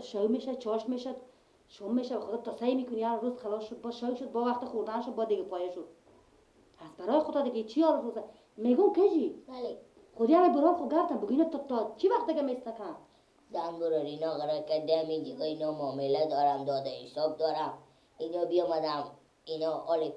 شو میشه، چاش میشه، شم میشه، خدا تا سعی میکنی هر روز خلاص شد، با شو شد، با وقت خوردن شد، با دیگه پایه شد. از برای خدا دیگه چی هر روز میگم کجی؟ بله. خودی همه برار خو گفتم بگو اینا تا چی وقت دیگه میستکن؟ زن برار اینا قرار کرده اینجا اینا معامله دارم، داده حساب دارم، اینا بیامدم اینا حال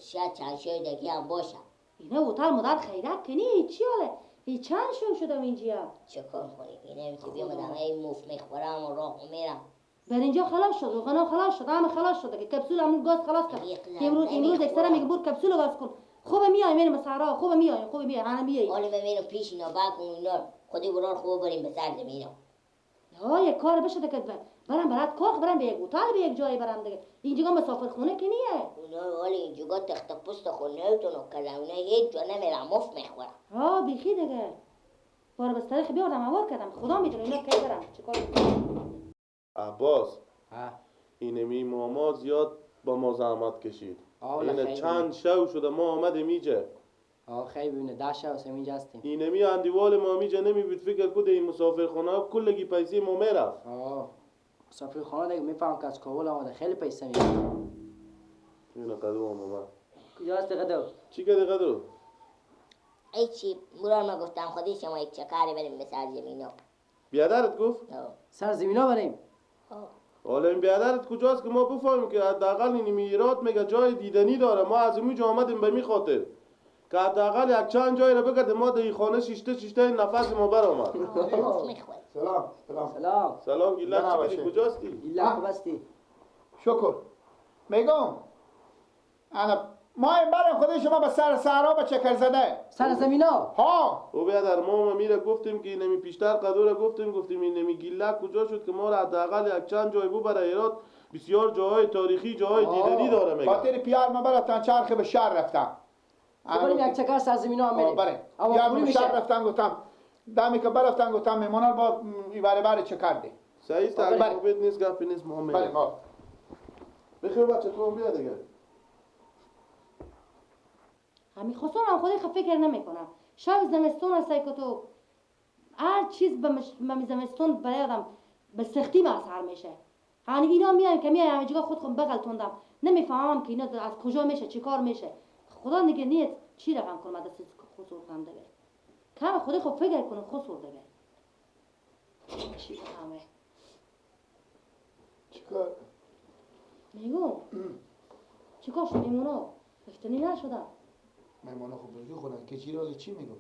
شاید چند شای دیگه هم باشم. اینا هتل مادر خیرک کنی چی حاله؟ ای چند شو شدم اینجا؟ چه کار کنیم؟ اینا که بیامدم ای مفت میخورم و راه میرم. بر اینجا خلاص شد، روغنا خلاص شد، همه خلاص شد که کپسول همون گاز خلاص کرد. امروز اکثر میگه بور کپسول گاز کن. خوب میای میرم صحرا، خوب میای، خوب میای، همه میای. حالا من میرم پیش اینا باکم اینا خودی برار خوب بریم به سر زمینا. ها یک کار بشه دیگه برم برات کار برم به یک هتل به یک جایی برم دیگه. اینجا مسافر خونه که نیه. اونا حالا اینجا تخت پست خونه تو کردن، اونا هیچ جا نمیرم مفت میخورم. ها بیخی دیگه. بار بستر خو بیاردم هوار کردم، خدا میدونه اینا کی برم چیکار. عباس اینمی ماما زیاد با ما زحمت کشید. اینه چند شو شده ما آمدیم اینجا. خیلی ببینه 10 شو هستیم اینجا هستیم. اینمی اندیوال ما اینجا نمیبید فکر کده این مسافرخانه کلگی پیسه ما میرفت. مسافرخانه دیگه میفهم که از کابل آمده خیلی پیسه میده. اینه قدو آمد. کجا هستی قدو؟ چی کردی قدو؟ هیچی برار ما گفتم خودی شما یک چکاری بریم به سر زمینا. بیادرت گفت؟ سر زمینا بریم. حالا این بیادرت کجاست که ما بفهمیم که حداقل این میرات میگه جای دیدنی داره. ما از اینجا آمدیم به می خاطر که حداقل یک چند جای رو بگرده. ما در خانه شیشته شیشته نفس ما برآمد. سلام سلام سلام سلام. گیلک چی کجاستی؟ گیلک خوب هستی؟ شکر. میگم انا ما این برم خود شما به سر صحرا به چکر زده سر زمینا. ها او بیادر ما میره گفتیم که اینمی پیشتر قدوره گفتیم اینمی گیلک کجا شد که ما را حداقل یک چند جای ببره هرات. بسیار جاهای تاریخی جاهای دیدنی داره. میگم خاطر پیار من برفتن چرخ به شهر رفتم. بریم یک چکر سر زمینا هم میریم. بریم. پیار به شهر رفتن گفتم دمی که برفتن گفتم میمونال با ایوره بره چکر ده. صحیح است. اگه نیست گپی نیست ما میریم. بریم. بخیر بچه تو هم بیا دیگه. همین خصوصا هم خودی خب فکر نمی کنم. شب زمستون است که تو هر چیز به زمستون برای آدم به سختی مسهر میشه. یعنی اینا میایم که میایم همه جا خود خود بغل تندم نمیفهمم که اینا از کجا میشه چی کار میشه. خدا دیگه نیت چی رقم کنم دست خسور کنم دیگه. کم خودی خب فکر کنم خسور دیگه. چی همه چیکار میگم چیکار شد میمونو افتنی نشدم. میمونا خب بزرگ خودن که چی رو چی میگم؟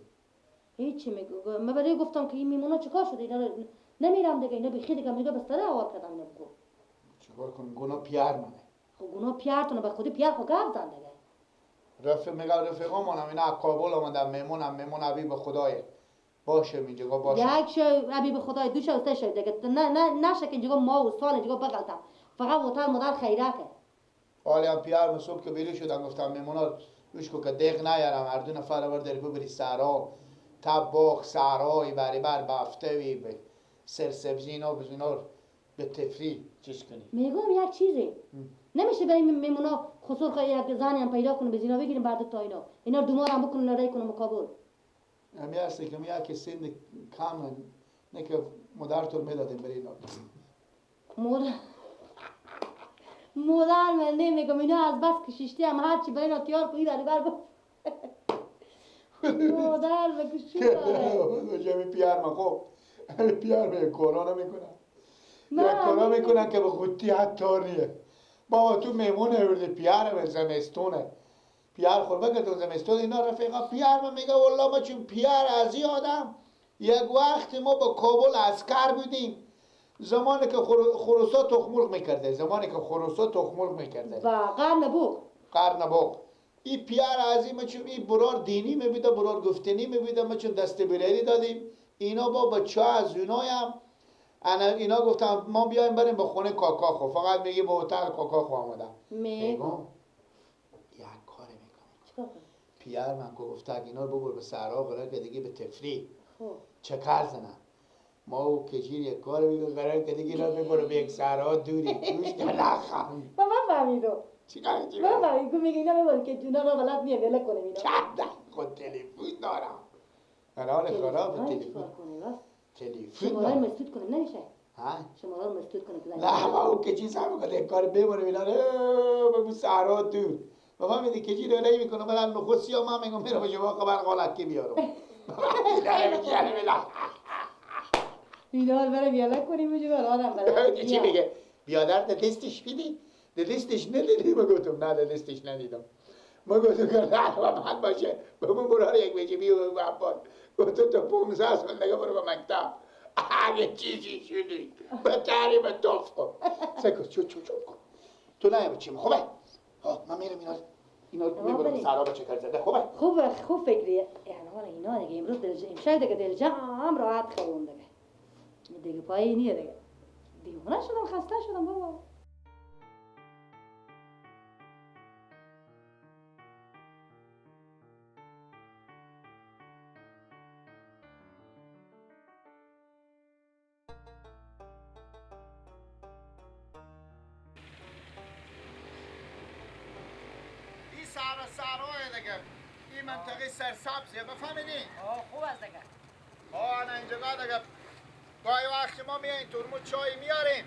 هیچی میگم. من برای گفتم که این میمونا چیکار شده اینا نمیرم دیگه اینا بیخی دیگه میگه بستره آوار کردم اینا بگو. چیکار کنم گناه پیار منه. خب گناه پیارتونه به خودی پیار خب گفت زن دیگه. رفیق میگه رفیقامونم اینا از کابل آمدن میمونم میمون ابی به خدای باشه اینجا باشه. یک شو ابی به خدای دو شو سه شو دیگه نه نه نشه که اینجا ما و سال اینجا بغلتم فقط هتل مادر خیرکه. حالا هم پیار صبح که بیرون شدم گفتم میمونا روش کو که دق نیارم هر دو نفر ور در ببری سرا طباخ سرای بری بر بافته به سرسبزی اینا بزینا به تفریح چیز کنی. میگم یک چیزی نمیشه بریم میمونا خسور خواهی یک زنی هم پیدا کنه بزینا بگیریم بعد تا اینا اینا دومار هم بکنن رای کنم کابل. همی هستی که میگه که سن کم نه که مادر تو میدادیم برای اینا. مادر من نمیگم اینا از بس کشیشتی هم هرچی برای اینا تیار کنی بری بر مادر بگو چی داره؟ جمی پیار من خب پیار من کارا نمیکنن یک کارا میکنن که به خودی حتی نیه. بابا تو میمونه ورده پیار من زمستونه پیار خور بگه تو زمستون اینا رفیقا پیار من میگه والله ما چون پیار از این آدم یک وقت ما با کابل عسکر بودیم زمانی که خروسا تخمرغ میکرده زمانی که خروسا تخمرغ میکرده و قرن بوق قرن بوق این پیار عظیم چون این برار دینی میبیده برار گفتنی میبیده ما چون دست بریری دادیم اینا با بچه از اونایم اینا گفتم ما بیایم بریم به خونه کاکا خو فقط میگی به هتل کاکا خو آمدم میگم یک کاری میکنم پیار من که گفته اینا رو ببر به صحرا قرار که دیگه به تفریح چکر زنم ما او کشیر یک کار میگه قرار که دیگه اینا ببر به یک صحرا دوری توش که نخم من فهمیدم چیکار چی من فهمیدم میگه اینا ببر که جونا رو بلد نیه ول کنیم اینا چند خود تلفن دارم الان خراب تلفن تلفن شماره مسدود کنیم نمیشه ها؟ شما رو مسدود کنه که نه ما او که چیز هم کنه کار بمونه اینا رو صحرا دور. بابا میدی که چی داره میکنه من نخود سیاه من میگم میرم شما خبر غلط که بیارم. اینا رو برم یلا کنیم و آدم برم. چی میگه؟ بیادر دستش بیدی؟ دستش ندیدی؟ ما گفتم نه دستش ندیدم. ما گفتم که نه بعد باشه بابا برو یک بچه بیو بابا. گفتم تو 15 سال دیگه برو به مکتب. اگه چیزی شدی بتری به توف کن. سکو چو چو چو کن. تو نه بچیم خوبه؟ ها من میرم اینا میبرم سرا بچه کار زده خوبه؟ خوبه خوب فکریه. یعنی حالا اینا دیگه امروز دل امشب دیگه دل جمع راحت خوابم دیگه. دیگه پای نیه دیگه. دیوانه شدم خسته شدم بابا. سرای دیگه این منطقه سرسبزیه بفهمیدین؟ آه خوب است دیگه. آه نه اینجا دیگه گاهی وقت ما میاییم ترمو چای میاریم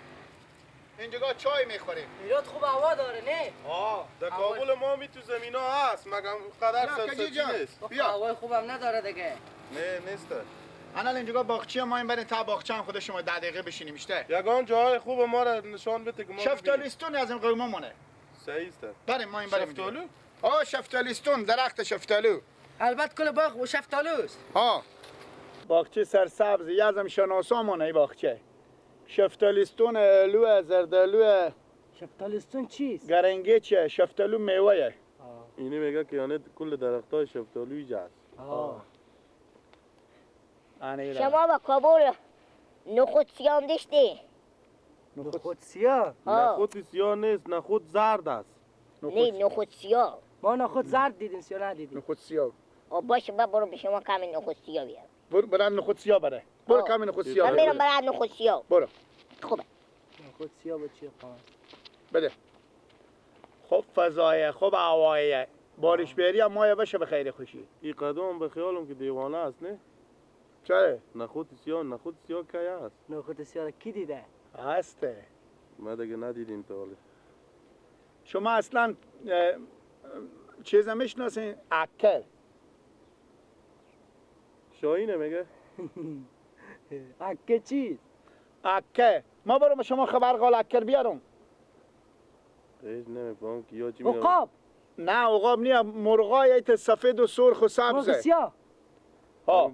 اینجا چای میخوریم. ایراد خوب هوا داره نه؟ آه در کابل ما می تو زمینا هست مگم قدر سرسبزی نیست. بیا هوای خوبم نداره دیگه. نه نیست. انا اینجا باغچه ما این بریم تا باغچه هم خود شما 10 دقیقه بشینیم بیشتر. یگان جای خوب ما را نشان بده که ما شفتالیستون از این قوما مونه. صحیح است. بریم ما این بریم. شفتالو؟ آه شفتالیستون درخت شفتالو. البته کل باغ و شفتالوست. ها باغچه سرسبز یزم شناسامونه ای باغچه. شفتالیستون الو زردالو. شفتالیستون چیست؟ گرنگیچه شفتالو میوه. اینی میگه که یعنی کل درختای شفتالو اینجا است. آه. شما با کابل نخود سیاه داشتی؟ نخود سیاه؟ نخود سیاه نیست، نخود زرد است. نه نخود سیاه. ما نخود زرد دیدیم سیاه ندیدیم. نخود سیاه. باشه من برو به شما کمی نخود سیاه بیارم. برو برای نخود سیاه بره. برو کمی نخود سیاه. من میرم برای نخود سیاه. برو. خوبه. نخود سیاه با چی قام؟ بده. خوب فضایه، خوب هوایه. بارش بیاری هم مایه بشه به خیر خوشی. این قدم به خیالم که دیوانه است نه؟ چرا؟ نخود سیاه، نخود سیاه کی است؟ نخود سیاه کی دیده؟ هسته. ما دیگه ندیدیم تا حالا. شما اصلا چیز میشناسین؟ اکل. شاهینه میگه؟ اکه چیست؟ اکه. ما برم شما خبر قال اکل بیارم. هیچ نمیفهم که یا چی میگم. عقاب. نه عقاب نیه، مرغای ایت سفید و سرخ و سبزه. مرغ سیاه. ها.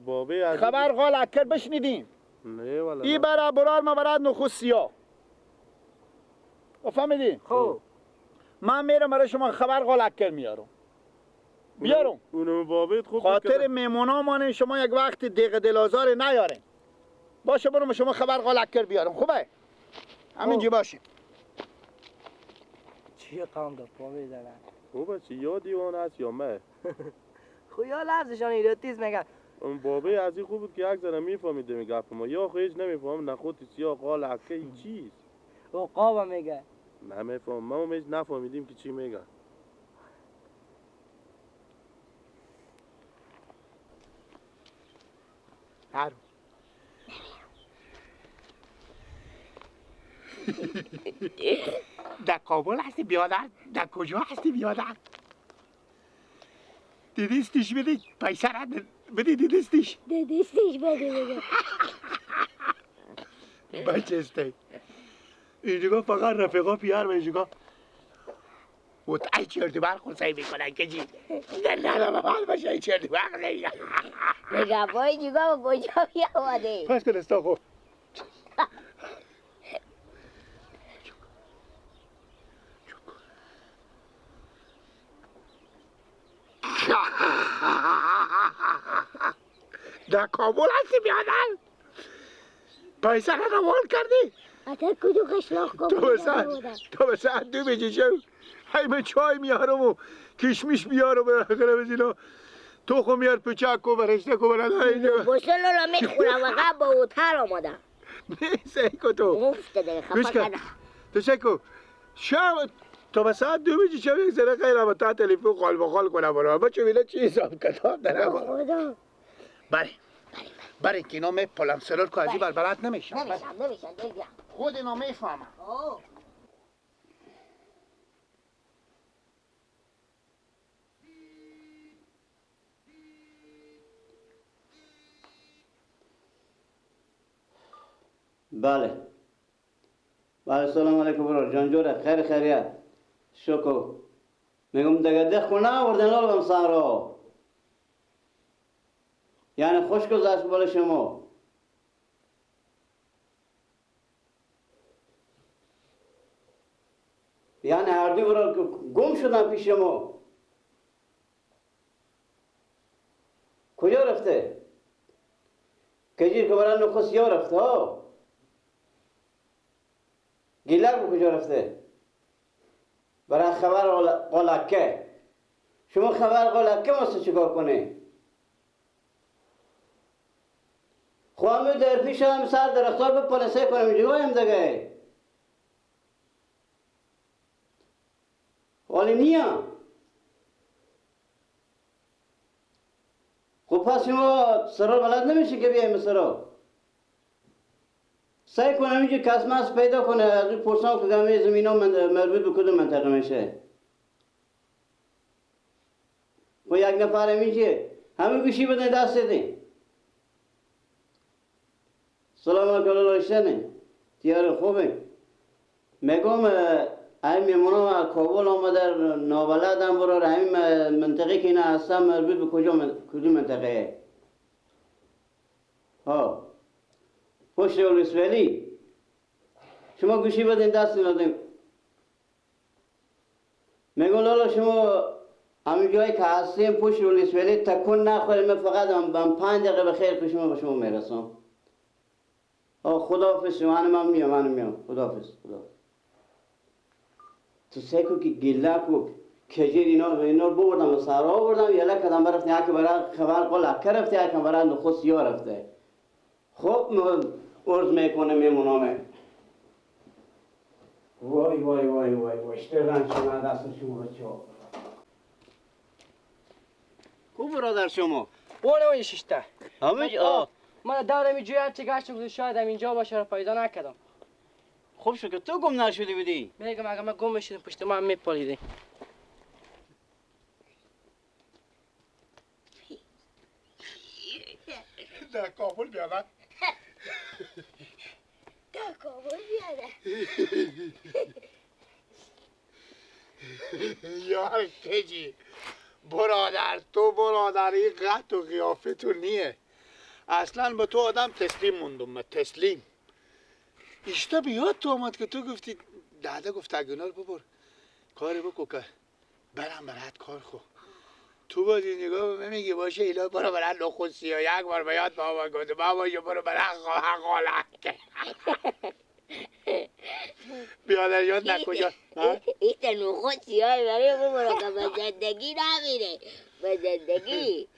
خبر قال اکل بشنیدین؟ نه والا. ای برا برار ما برات نخود سیاه. فهمیدین؟ خب. من میرم برای شما خبر قال اکل میارم. بیارم. اونم بابت خوب خاطر میمونا مانه شما یک وقت دیق دلازار نیارین. باشه برم شما خبر قال اکل بیارم. خوبه؟ همینجا باشیم. چی قام گپا میزنن؟ خوبه چی یا دیوانه است یا مه. خو یا لفظشان ایراتیز میگن. اون بابه از این خوب بود که یک ذره میفهمید می گپ ما یا خو هیچ نمیفهم نخود سیاه قال اکه این چیست؟ عقاب میگه. نمیفهم ما هم هیچ نفهمیدیم که چی میگن. هر در کابل هستی بیادر؟ در کجا هستی بیادر؟ دیدیستیش بده پیسه را بده دیدیستیش دیدیستیش بده بده بچه استی اینجا فقط رفیقا پیار به اینجا و ای چردی برق سعی میکنن که چی نه نه نه باشه ای چردی برق میگم وای جیگا کجا بیامده پس کن استا خب در کابل هستی بیادر؟ پیسه را روان کردی؟ اتر کدو قشلاق کابل تو به ساعت 2 بجه شو هی من چای میارم و کشمیش میارم بالاخره بزینا تو خو میار پچک و برشته کو برادر بوسه لالا میخورم و قبل با اوتر آمدم نیست کو تو مفته دیگه خفه کردم تو چکو شب تا به ساعت 2 بجه شب یک ذره غیر تا تلفن قال به قال کنم برام بچه ویلا چی حساب کتاب دارم خدا بله برای که اینا میپلم سرور که از بر بلد نمیشن. نمیشن دیگه. خود اینا میفهمم. بله بله، سلام علیکم برو جان، جوره خیر خیریت شکر. میگم دیگه ده خونه آوردن لالم سارا، یعنی خوش گذشت بالا شما. یعنی هر دو برو گم شدن پیش شما. کجا رفته؟ کجیر که برای نخست یا رفته ها؟ گیلک به کجا رفته؟ برای خبر قلکه. شما خبر قلکه واسه چیکار کنه؟ خب همه در پیش هم سر درختار بپلسه کنیم جویم دیگه. ولی نیا. خب پس شما سرار بلد نمیشه که بیایم سرار. سعی کنم اینجا کس مس پیدا کنه، از اون پرسان که همه زمین ها مربوط به کدوم منطقه میشه. خب یک نفر اینجا همه گوشی بدن دست دین. سلام علیکم لاشتنه تیار خوبه. میگم همین میمونم از کابل آمده نابلدم برار، همین منطقه که اینا هستم مربوط به کجا کدوم منطقه؟ ها پشت اولسولی. شما گوشی بدین دست ندیم. میگم لالا شما همین جایی که هستیم پشت اولسولی تکون نخوریم، من فقط هم 5 دقیقه به خیر پیش شما به شما میرسم. خداحافظ شما، من میام، من میام. خداحافظ خداحافظ. تو سیکو که گیلک و کجیر اینا رو بردم و سرا بردم یله کدام برفت، یکی برای خبر قلعه رفته، یکی برای نخست یا رفته. خب ارز میکنه میمونامه. وای وای وای وای وای شترن شما دست شما بچه ها. خوب برادر شما برو این ششته همه آه من دارم اینجوری هرچی گشتم شاید هم اینجا باشه رو پیدا نکردم. خوب شد که تو گم نشدی بودی. میگم اگه من گم میشدم پشت من میپالیدی. در کابل بیادن. در کابل بیادن. یار کجی برادر، تو برادر این قد و قیافه تو نیه. اصلا به تو آدم تسلیم موندم، من تسلیم. ایشتا بیاد تو آمد که تو گفتی داده گفت اگه رو ببر کاری بکن که برم برات کار خو. تو باید نگاه به میگی باشه ایلا برو برات نخوصی یک بار به یاد بابا گفت بابا یه برو برات خواهر بیادر یاد نکجا ایتا نخوصی های برای ببرو که به زندگی نمیره به زندگی.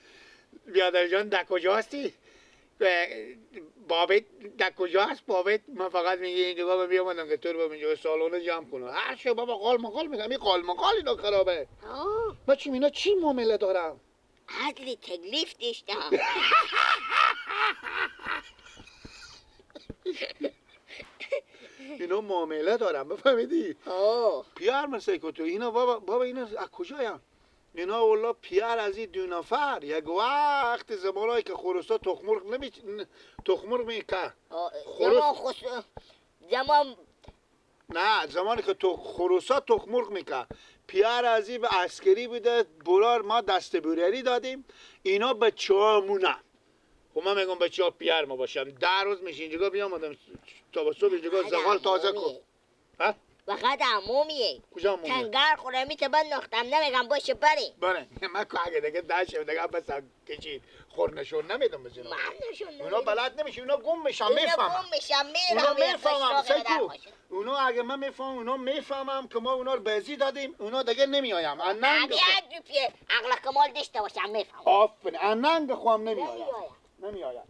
بیادر جان در کجا هستی؟ بابت در کجا هست بابت؟ من فقط میگه اینجا من بیامدم که تو رو اینجا سالن جمع کنم. هر شب بابا قال مقال میگم، این قال مقال اینا خرابه. من چی اینا چی معامله دارم؟ عدل تکلیف داشتم. اینا معامله دارم بفهمیدی؟ پیار مثل که تو اینا بابا بابا اینا از کجایم؟ اینا والله پیر از این دو نفر یک وقت زمانایی که خروسا تخمرغ نمی تخمرغ میکرد. زمان نه زمانی که تو خروسا تخمرغ میکرد پیر از این عسکری بوده برار ما دست بریری دادیم اینا بچه ها مونه. خب من میگم بچه ها پیر ما باشم 10 روز میشه اینجا بیام تا صبح اینجا زغال تازه کن. ها فقط عمومیه. کجا عمومیه؟ تنگر خورمی تا بنداختم نمیگم باشه بری. بله من که اگه دیگه دشم دیگه بس کچی خورنشون نمیدم بزنم. اونا بلد نمیشه، اونا گم میشن میفهمم. اونا گم میشن میرم. اونا میفهمم سیکو. اونا اگه من میفهمم اونا میفهمم که ما اونا رو بازی دادیم اونا دیگه نمیایم. اننگ اگه یک عقل کمال داشته باشم میفهمم. آفرین اننگ خودم نمیایم. نمیایم.